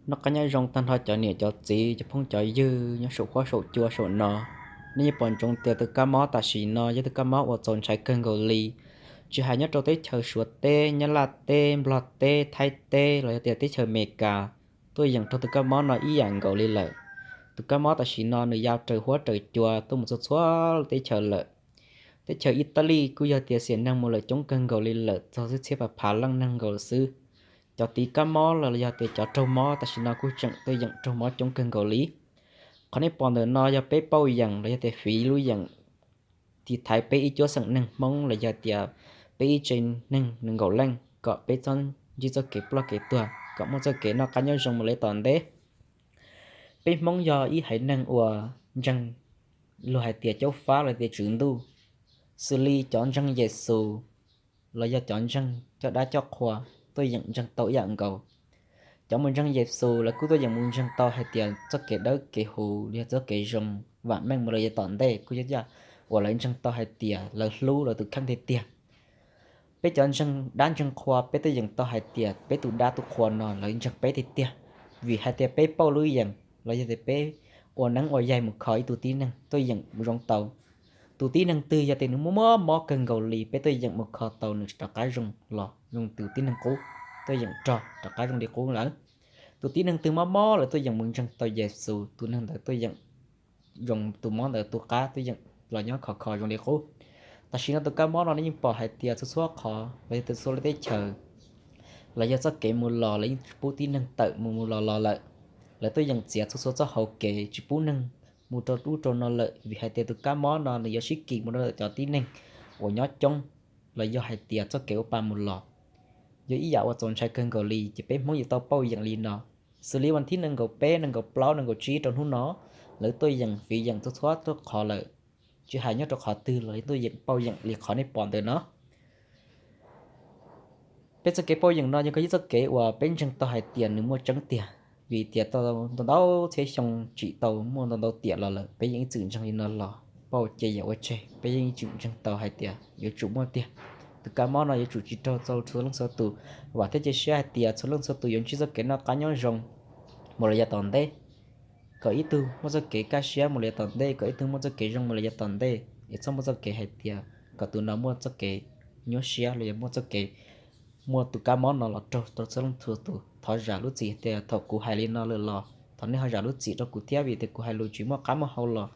Noj qab nyob zoo tag nrho cov niam cov txiv, cov phooj cov ywg nyob saum huab saum cua saum no. Nej yeej pom ntsoov tias tus kab mob tam sim no yog tus kab mob uas txaus ntshai kawg nkaus li, tsis hais nyob rau teb chaws Suav teb, Nyab Laj teb, Nplog teb, Thaib teb los yog tias teb chaws Amelikas tuaj yeem raug tus kab mob no ib yam nkaus li lawm. Tus kab mob tam sim no nws ya raws huab raws cua tuaj mus txhua txhua teb chaws lawm. Teb chaws Italis kuj yog tias xiam neeg mus lawm coob kawg nkaus li lawm, txog txhiab txhiab phav phav leej neeg nkaus lawm xwb. Cov tiv kab mob los yog tias cov raug mob tam sim no kuj tseem tuaj yeem raug mob coob kawg nkaus li. Qhov nej pom ntawm no yog peb pauj yeem los yog tias fiv lub yeem tiv thaiv peb ib cuab xeem neeg Hmoob los yog tias peb ib tsev neeg nees nkaum leej kom peb txhob ntsib txoj kev ploj kev tuag, kom muaj txoj kev noj qab nyob zoo mus li tom ntej. Peb Hmoob yog ib haiv neeg uas ntseeg, luag hais tias caub fab los tias tswv ntuj, xws li cov ntseeg Yexus los yog cov ntseeg coj dab coj qhua tuaj yeem ntseeg tau ib yam nkaus. Cov mus ntseeg Yexus lawv kuj tuaj yeem mus ntseeg tau hais tias txoj kev dawb kev huv los yog txoj kev zoo vam meej mus li tom ntej kuj yog ib yam uas lawv ntseeg tau hais tias lawv hlub lawv tus kheej tiag tiag. Peb cov ntseeg dab ntseeg qhua peb tuaj yeem tau hais tias peb tus dab tus qhua no lawv ntseeg peb tiag tiag, vim hais tias peb pauj lub yeem los yog tias peb ua neeb ua yaig mus kho ib tug tib neeg tuaj yeem mus zoo tau. Tus tib neeg twg yog tias nws muaj mob mob kawg nkaus li peb tuaj yeem mus kho tau nws rov qab zoo los zoo tus tib neeg qub, tuaj yeem rog rov qab zoo li qub lawm. Tus tib neeg twg mob mob lawv tuaj yeem mus ntseeg tau Yexus, tus neeg ntawd tuaj yeem zoo, tus mob ntawd tu qab tuaj yeem los nyob khov kho zoo li qub. Tam sim no tus kab mob no nej yeej pom hais tias txhua txhua qhov los yog txhua txhua lub teb chaws los yog txoj kev mus los lawv yeej tsis pub tib neeg tawm mus mus los los lawm. Lawv tuaj yeem txiav txhua txhua txoj hauv kev tsis pub neeg mus rau ub rau no lawm vim hais tias tus kab mob no nws yuav sib kis mus rau cov tib neeg uas nyob coob los yog hais tias txoj kev ua pa mus los. Yog ib yam uas txaus ntshai kawg nkaus li ces peb Hmoob yuav tau pauj yeem li no. Xws li vas thib nees nkaum peb, nees nkaum plaub, nees nkaum tsib rau hnub no, lawv tuaj yeem fiv yeem txhua txhua txhua qhov lawm, tsis hais nyob rau qhov twg los tuaj yeem pauj yeem li qhov nej pom ntawm no. Peb txoj kev pauj yeem no yog ib txoj kev uas peb ntseeg tau hais tias nws muaj tseeb tiag, vim tias tau ntau ntau txhiab xyoo tsim tau muaj ntau ntau tiam los lawm peb yeej ib txwm ntseeg li no los pauj ces yam ua tseg peb yeej ib txwm ntseeg tau hais tias yuav tsum muaj tiag. Tus kab mob no yuav tsum tsis raug txhua leej txhua tus, vam thiab cia siab hais tias txhua leej txhua tus yuav ntsib txoj kev noj qab nyob zoo mus li yav tom ntej, kom ib tug muaj txoj kev kaj siab mus li yav tom ntej, kom ib tug muaj txoj kev zoo mus li yav tom ntej, es txhob muaj txoj kev hais tias kom tus no muaj txoj kev nyuaj siab los yog muaj txoj kev muaj tus kab mob no los raug rau txhua leej txhua tus. Thov zam lub txim tias thaum kuv hais li no lawm los thov nej ho zam lub txim rau kuv thiab, vim tias kuv hais lus tsis muaj qab muaj hau los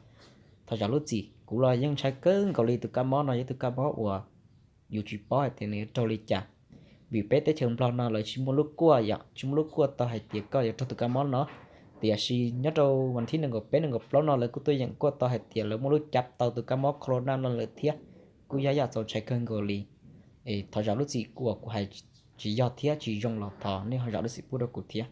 thov zam lub txim. Kuv los yeej ntshai kawg nkaus li tus kab mob no yog tus kab mob uas yus tsis paub hais tias nws yuav raug li cas, vim peb teb chaws Nplog no lawv tsis muaj lub kuaj yom, tsis muaj lub kuaj tau hais tias koj yuav raug tus kab mob no. Tiam sis nyob rau vas thib nees nkaum peb nees nkaum plaub no lawv kuj tuaj yeem kuaj tau hais tias lawv muaj lub cab tau tus kab mob corona no lawm thiab, kuj yog yam txaus ntshai kawg nkaus li. Es thov zam lub txim uas kuv hais tsis yog thiab tsis zoo los thov nej ho zam lub txim pub rau kuv thiab.